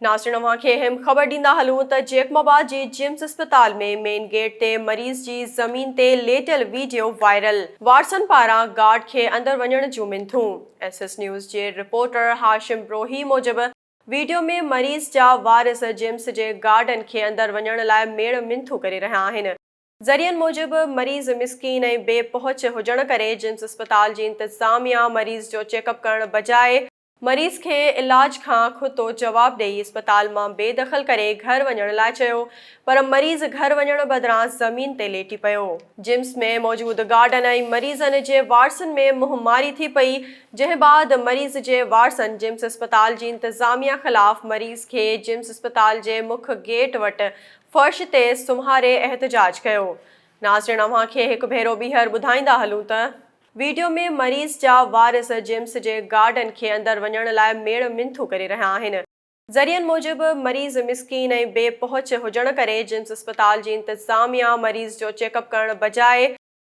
ناظرين اوهان کي اهم خبر ڏيندا هلون ته جيڪب آباد جي جمس اسپتال ۾ مين گيٽ تي مريض جي زمين تي ليٽيل ويڊيو وائرل، وارثن پاران گارڊ کي اندر وڃڻ جون منٿون. ايس ايس نيوز جي رپورٽر هاشم بروهي موجب ويڊيو ۾ مريض جا وارث جمس جي گارڊن کي اندر وڃڻ لاء ميڙ منٿون ڪري رهيا آهن. ذريعن موجب مريض مسڪين ۽ بي پهچ هجڻ ڪري جمس اسپتال جي انتظاميا مريض جو چيڪ اپ ڪرڻ بجاء مريض کي علاج کان کتو جواب ڏئي اسپتال مان بي دخل ڪري گهر وڃڻ لاء چيو پر مريض گهر وڃڻ بدران زمين تي ليٽي پيو. جمس ۾ موجود گارڊن ۽ مريضن جي وارثن ۾ منهن ماري ٿي پئي جنهن بعد مريض جي وارثن جمس اسپتال جي انتظاميا خلاف مريض کي جمس اسپتال جي مک گيٽ وٽ فرش تي سمهاري احتجاج ڪيو. ناظرين اوهان کي هڪ ڀيرو ٻيهر ٻڌائيندا هلون ته. ويڊيو ۾ مريض جا وارث جمس جي گارڊن کي اندر وڃڻ لاء ميڙ منٿون ڪري رهيا آهن. ذريعن موجب مريض مسڪين ۽ بي پهچ هجڻ ڪري جمس اسپتال جي انتظاميا مريض جو چيڪ اپ ڪرڻ بجاء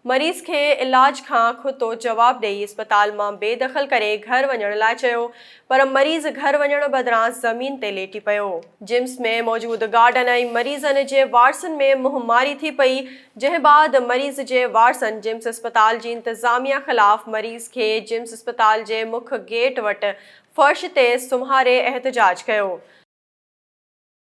مريض کي علاج کان کتو جواب ڏئي اسپتال مان بي دخل ڪري گهر وڃڻ لاء چيو پر مريض گهر وڃڻ بدران زمين تي ليٽي پيو. جمس ۾ موجود گارڊن ۽ مريضن جي وارثن ۾ منهن ماري ٿي پئي جنهن بعد مريض جي وارثن جمس اسپتال جي انتظاميا خلاف مريض کي جمس اسپتال جي مک گيٽ وٽ فرش تي سمهاري احتجاج ڪيو.